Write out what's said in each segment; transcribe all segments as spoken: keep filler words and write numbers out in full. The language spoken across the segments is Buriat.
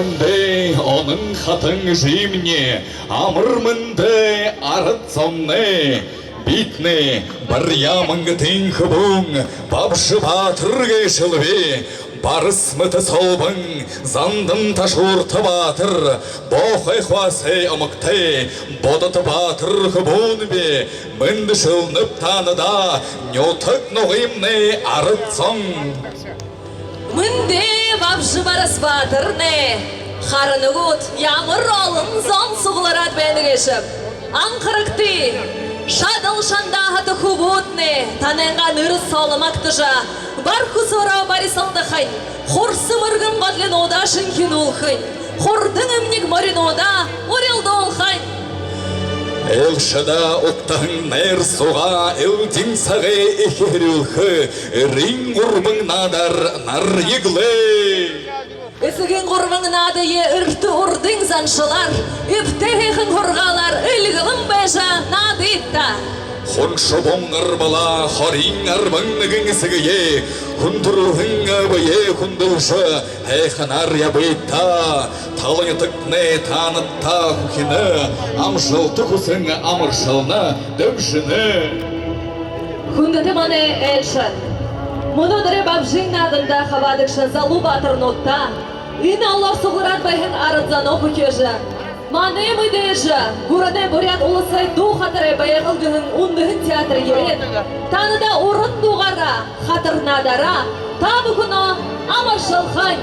Мэндэ, Онон хатан жимни, амар мэндэ, арад зомнай. Бидэнэй Барьяа-Мангадын хүбүүн Бабжа баатар гээшэлби. Барас мэтэ солбон, Зандан Ташуурта баатар, Боохой Хуасай омогтой Бодото баатар хүбүүнби. Мэндэшэлнэб таанадаа, нютаг нугымнай арад зон. Мэндэ, Бабжа Барас баатарнай. Харана гүт, ямар олон зон суглараад байна гээшэб. Анхарагты, шадал шандаа хатуу хүбүүднай танайнгаа нэрэ сооло магтажа, бар хүсөөрөө барисалдахань, хурса мэргэн годлинуудаа шэнхинүүлхэнь, хурдан эмниг моринуудаа урилдуулхань. Айлшадаа угтаһан найр суугаа, элдин сагай эхирүүлхэ, эрын гурбан наадаар нарьяглая. Эсэгын гурбан наадые эртэ урдын заншалаар, эбтэй һайхан һургаалаар эльгэлэн байжа наадыт даа. Хун шубуун гарбалаа, хорин арбан нэгэн эсэгэеэ, хүндэрэлһэн аабаяа хүндэлжэ, һайханаар ябыт даа. Тала нютагтнай таанадта хүхинэ, амжалта хүсэн, амаршална, дэмжэнэ. Хүндэтэ манай айлшад, мүнөөдэрэй Бабжын нааданда хабаадагша залуу баатарнуудта, энэ олоор суглараад байһан арад зоноо хүхеэжэ, манай мэдээжэ Гүрэнэй Буряад Уласай дуу хатарай «Байгал» гэһэн үндэһэн театр ерээд, таанадаа уран дуугаараа хатар наадаараа та бүхэнөө амаршалхань.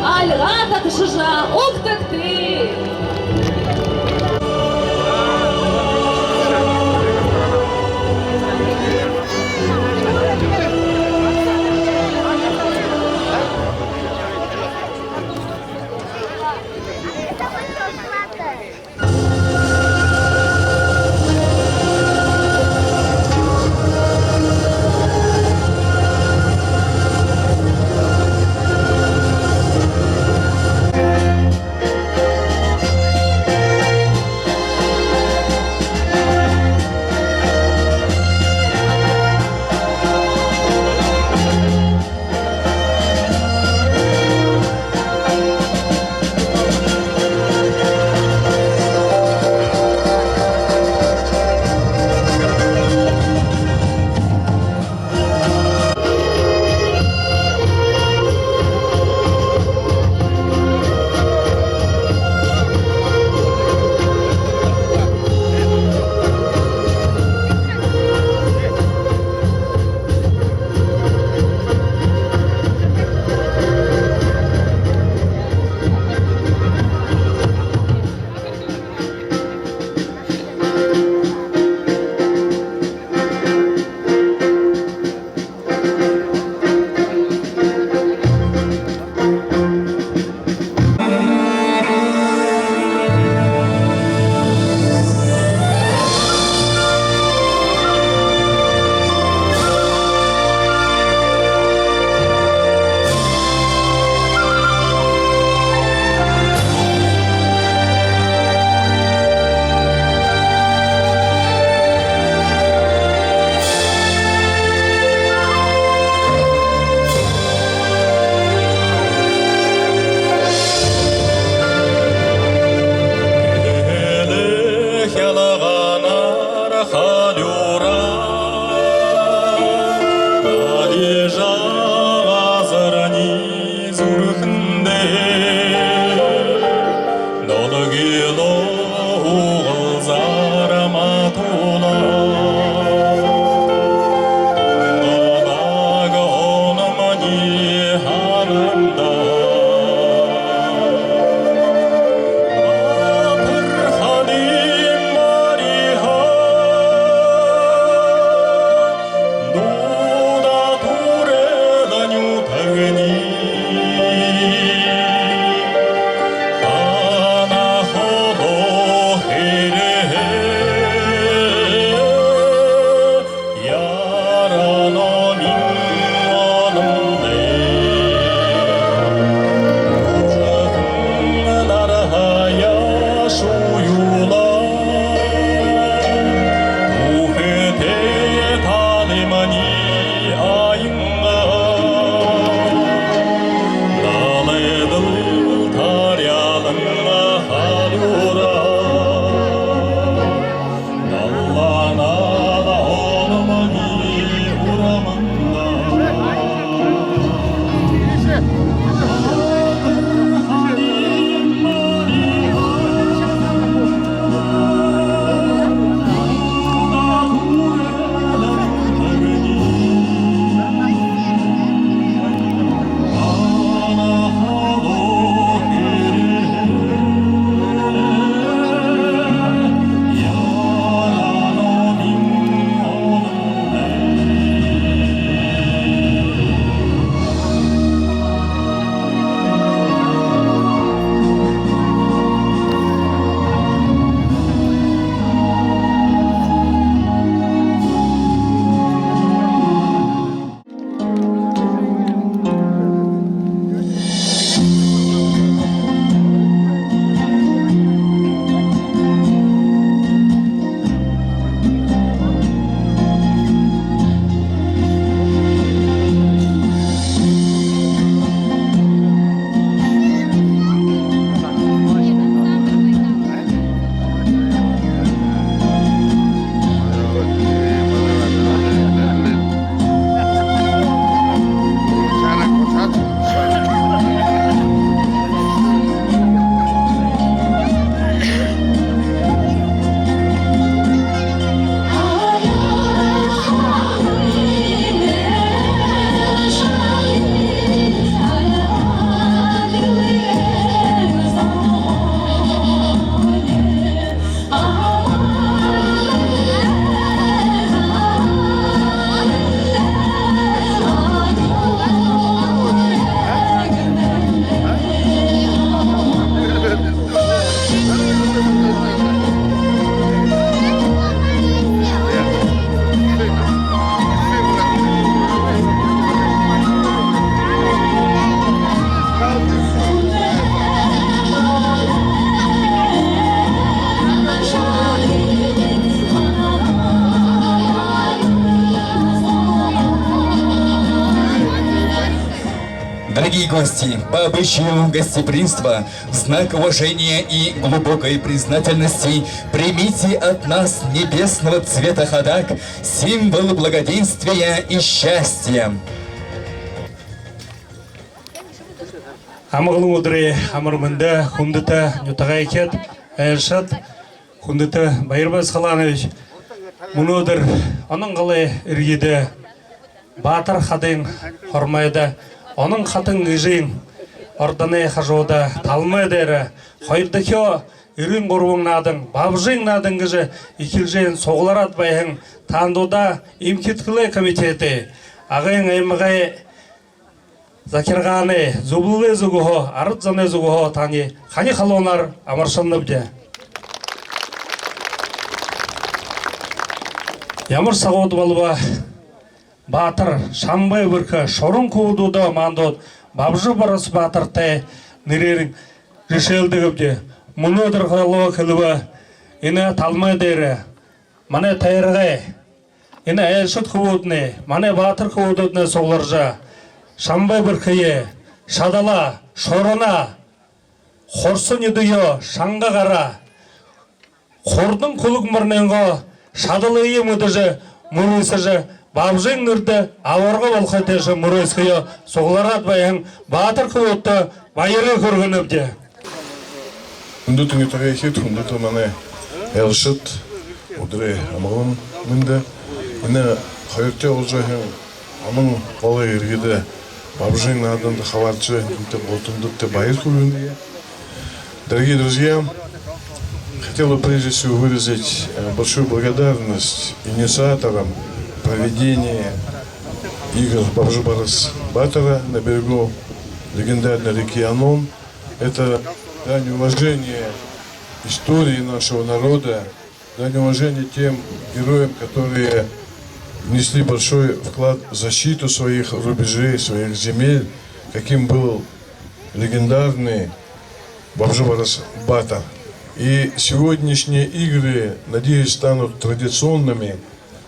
Альгаа таташажа угтагты. Хялганаар халюураа, алижаа газарни зүрхэндээ, ноологилоо угалзаар матуулаа. Оног ономни һанандаа, баатар хадим мариһаа, дуудаа түрэл нютагни. Ана холо хэрээ Дорогие гости, по обычаю гостеприимства, в знак уважения и глубокой признательности примите от нас небесного цвета хадаг, символ благоденствия и счастья. Амгалан үдэрэй амар мэндэ, хүндэтэ нютагайхид, айлшад, хүндэтэ Баир Баясхаланович. Мүнөөдэр Онон голой эрьедэ, Баатар хадын хормойдо, Онон хатан эжын ордоной хажууда, талмай дээрэ хоёрдохёо эрын гурбан наадан, Бабжын наадан гэжэ эхилжэ суглараад байһан таанадуудаа эмхидхэлэй комитедэй, Агын аймагай захиргаанай, зүблэлэй зүгһөө, арад зоной зүгһөө таанадые хани халуунаар амаршалнабди. Ямар сагууд болобо, Баатар, Шамбай бэрхэ, Шуран хүбүүдээ маанадууд Бабжа Барас Баатартай нэрээр жэшээлдэгэбди. Мүнөөдэр холбоо хэлэбэ, энэ талмай дээрэ манай тойрогой, энэ айлшад хүбүүднай, манай баатар хүбүүднай сугларжа, Шамбай бэрхэеэ, Шадалаа, Шуранаа, хурса нюдөө, шанга гараа, хурдан хүлэг моринойнгоо шадалые мэдэжэ, мүрысэжэ, Бабжын нэрэдэ абарга болохо тээшэ мүрысхэеэ суглараад байһан баатар хүбүүдтэ баярые хүргэнэбди. Хүндэтэ нютагайхид, хүндэтэ манай айлшад, үдэрэй амгалан мэндэ. Энэ хоёрдохи олжо байһан Онон голой эрьедэ Бабжын нааданда хабаадажа байһан бултандатта баяр хүргэнэб. Дорогие друзья, хотел бы прежде всего выразить э, большую благодарность инициаторам проведения игр Бабжа Барас Баатара на берегу легендарной реки Онон. Это дань уважения истории нашего народа, дань уважения тем героям, которые внесли большой вклад в защиту своих рубежей, своих земель, каким был легендарный Бабжа Барас Баатар. И сегодняшние игры, надеюсь, станут традиционными,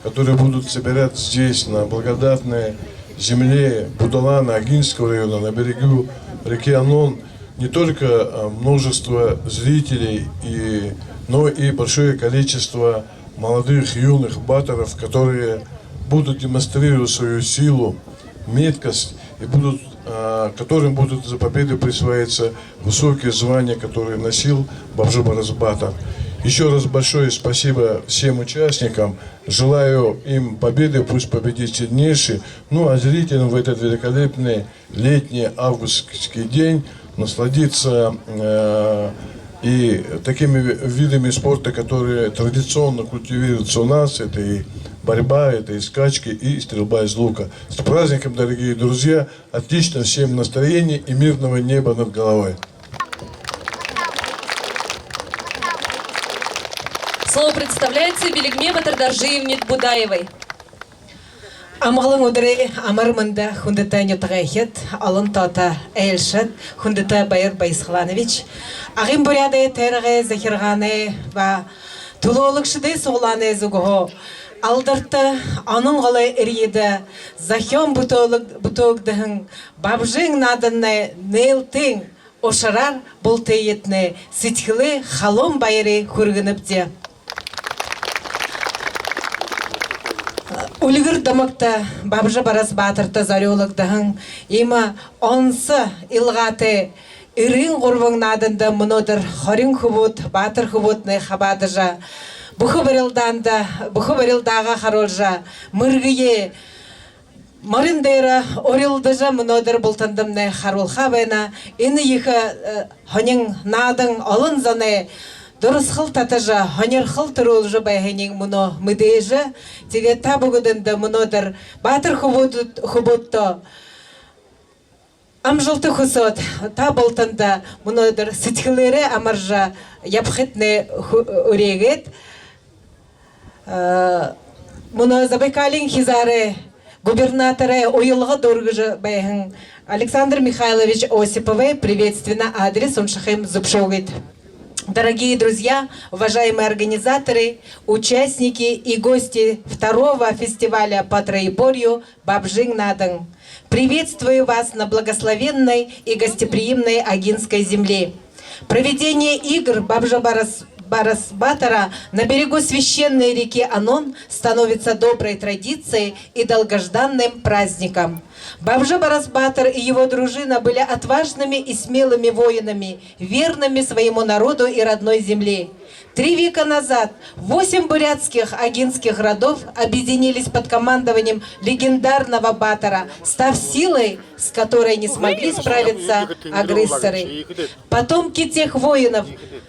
которые будут собирать здесь, на благодатной земле Будалана Агинского района, на берегу реки Онон, не только э, множество зрителей, и, но и большое количество молодых, юных баатаров, которые будут демонстрировать свою силу, меткость, и будут, э, которым будут за победу присваиваться высокие звания, которые носил Бабжа Барас Баатар. Еще раз большое спасибо всем участникам. Желаю им победы, пусть победит сильнейший. Ну а зрителям в этот великолепный летний августовский день насладиться э, и такими ви- видами спорта, которые традиционно культивируются у нас. Это и борьба, это и скачки, и стрельба из лука. С праздником, дорогие друзья! Отличного всем настроения и мирного неба над головой! Слово предоставляется Бэлигмэ Батардоржиевне Будаевой. Амгалан үдэрэй амар мэндэ, хүндэтэ нютагайхид, олон тоото айлшад, хүндэтэ Баир Баясхаланович. Агын Буряадай тойрогой захиргаанай ба түлөөлэгшэдэй суглаанай зүгһөө алдарта Онон голой эрьедэ зохёон бүтөөлэг- бүтөөгдэһэн Бабжын нааданай нээлтын ушараар бултыетнай сэдьхэлэй халуун баярые хүргэнэбди. Үльгэр домогто Бабжа Барас Баатарта зорюулагдаһан иимэ онсо илгаатай эрын гурбан нааданда мүнөөдэр хорин хүбүүд, баатар хүбүүднай хабаадажа, бүхэ барилдаанда, бүхэ барилдаагаа харуулжа, мэргэеэ морин дээрэ урилдажа, мүнөөдэр бултандамнай харуулхаа байна. Энэ ехэ э, һонин наадан олон зоной дурасхал татажа, һонирхол түрүүлжэ байһыень мүнөө мэдээжэ. Тиигээд та бүгэдэндэ мүнөөдэр баатар хүбүүд- хүбүүдтэ амжалта хүсөөд, та бултанда мүнөөдэр сэдьхэлээрээ амаржа ябахытнай хү- үреэгээд, э, мүнөө Забайкалиин хизаарай губернаторай уялга дүүргэжэ байһан Александр Михайлович Осиповай приветственный адрес уншахыем зүбшөөгыт. Дорогие друзья, уважаемые организаторы, участники и гости второго фестиваля по троеборью «Бабжын наадан». Приветствую вас на благословенной и гостеприимной Агинской земле. Проведение игр Бабжа Барас-, Барас Батора на берегу священной реки Онон становится доброй традицией и долгожданным праздником. Бабжа Барас Батор и его дружина были отважными и смелыми воинами, верными своему народу и родной земле. Три века назад восемь бурятских агинских родов объединились под командованием легендарного батора, став силой, с которой не смогли справиться агрессоры. Потомки тех воинов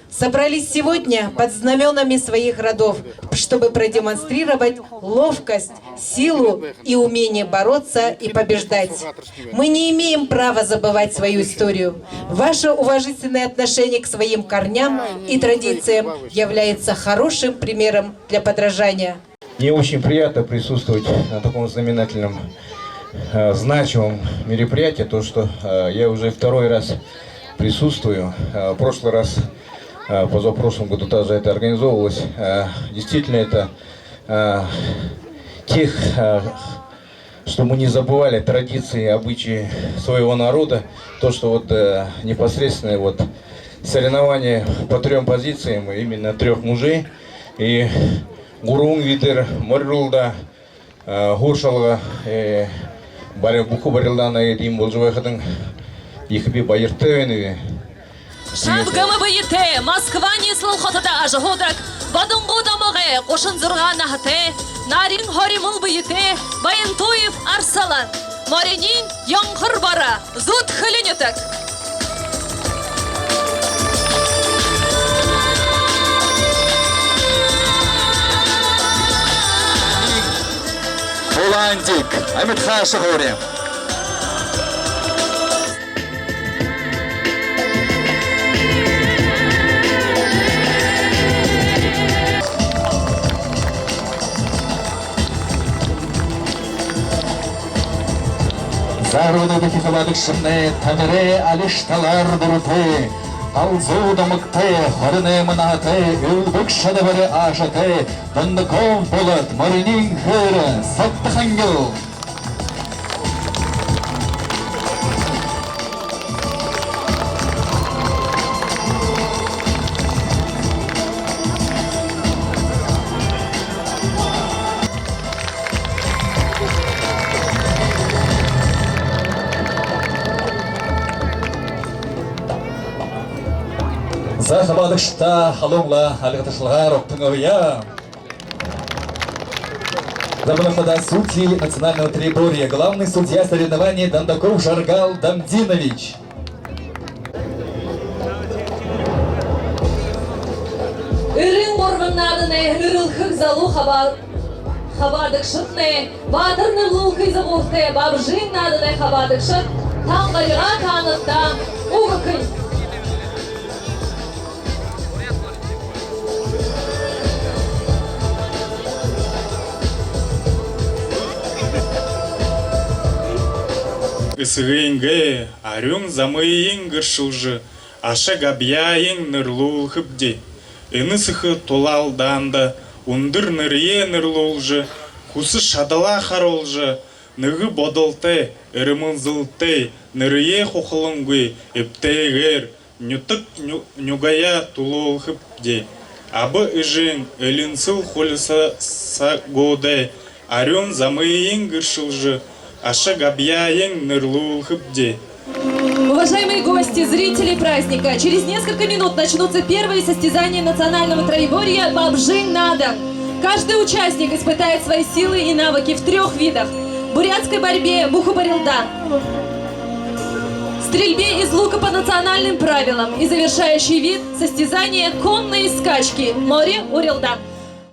собрались сегодня под знамёнами своих родов, чтобы продемонстрировать ловкость, силу и умение бороться и побеждать. Мы не имеем права забывать свою историю. Ваше уважительное отношение к своим корням и традициям является хорошим примером для подражания. Мне очень приятно присутствовать на таком знаменательном, э, значимом мероприятии, то, что, э, я уже второй раз присутствую. Э, в прошлый раз, э, позапрошлом году также это организовывалось. Э, действительно, это, э, тех, э, что мы не забывали традиции, обычаи своего народа, то, что вот, э, непосредственно вот соревнования по трём позициям, именно трёх мужей, и гурбан видээр мори урилдаа, э, һууршалга, э, бари-, бүхэ барилдаанай иимэ болжо байхадань ехэ би баяртай байнаб. Шабгама бэетэй, Москва ниислэл хотодо ажаһуудаг, Бодонгууд омогой гушан зургаан наһатай, нарин хоримол бэетэй Баянтуев Арсалан. Мориниинь Ёнхор Бора, Зүдхэли нютаг. Буландик, амитхааша һуури. За, үргэнүүдые хабаадагшамнай, тамирай алишье талаар дуратай, галзуу домогтой, хорин найман наһатай, элбэг шадабари аашатай Дондоков Болод, мориниинь Хээрэ, Согто-Хангил. За, хабаадагшадта халуун альга ташалгаар угтан абая. За, мүнөө хадаа судьи национального троеборья, главный судья соревнований Дондоков Жаргал Дамдинович. Эрын гурбан нааданай эрэлхэг залуу хабаа-, хабаадагшаднай, баатар нэрлүүлхын зугаартай Бабжын нааданай хабаадагшад, тангариг таанадта үгэхэнь. Эсэгынгээ арюун замыень гэршэлжэ, аша габьяаень нэрлүүлхэбди. Энэ сэхэ тулалдаанда үндэр нэрые нэрлүүлжэ, хүсэ шадалаа харуулжа, нэгэ бодолтой, эрмэлзэлтэй, нэрые хухалангүй, эбтэйгээр, нютаг ню-, нюгаяа түлөөлхэбди. Аба эжын элинсэл хулинсагуудай арюун замыень гэршэлжэ, аша габьяаень нэрлүүлхэбди. Уважаемые гости, зрители праздника, через несколько минут начнутся первые состязания национального троеборья «Бабжын наадан». Каждый участник испытает свои силы и навыки в трёх видах: бурятской борьбе, бүхэ барилдаан, стрельбе из лука по национальным правилам и завершающий вид состязания — конные скачки, мори урилдаан.